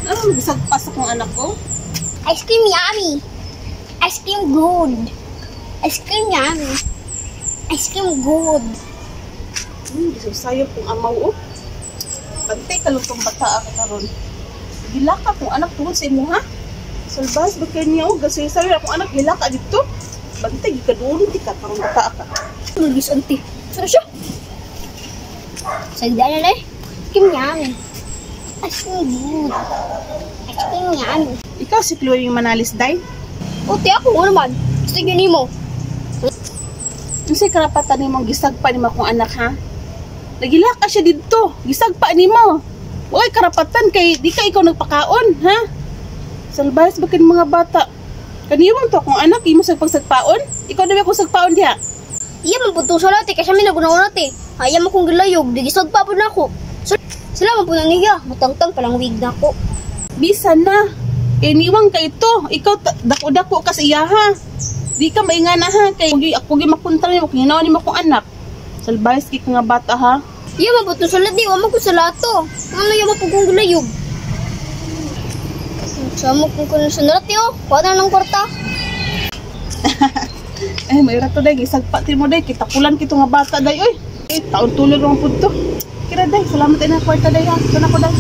Ano magisagpa sa akong anak ko? Ice cream yummy. Ice cream good. Ice cream yummy. Ice cream good. Gisayo kong amaw oh. Bantay kalutong bata ka karon. Gilaka kong anak tungod sa imo ha. Salbas ba kay niya oh, gasayo akong anak gilaka dito. Bantay gikaduol ti ka karon bata ka. Magis auntie. Saan siya? Sagda na eh. Ice cream yummy. Ice cream good. Ice cream yummy. Ikaw si Chloe yung manalis day. Ote ako ano man. Gusto yun nimo. Unsay karapatan nimong gisagpa nimo akong anak ha? Nagilaka siya didto. Gisagpa nimo. Walay karapatan kay di ka ikaw nagpakaon ha? Salbas ba kini mga bata? Kaniwang to akong anak imo sa pagsagpaon? Ikaw na ba akong sagpaon diha? Iya man pud sa lati kasi mi nagunaw nati. Ayaw mo kong gilayog, di gisagpa pud nako. So, sila man pud na niya, mutangtang palang wig nako. Bisan na. Kay niwang ka ito. Ikaw dako-dako ka sa iya ha. Di ka maingana ha. Kay ako gyud makontra nimo kay hinaw nimo akong anak. Salbahis kay ka nga bata ha. Iya man pud sa lati, wa man ko sa lato. Ano iya man pud kong gilayog. Sa mo kung kuno sa nati oh, kuha na ng kwarta. Eh may rato day gisagpa ti mo day kitakulan kito nga bata day oy. Eh, taon tulog lang pud to. Kira day, salamat ay na kwarta day ha. Kana ko day.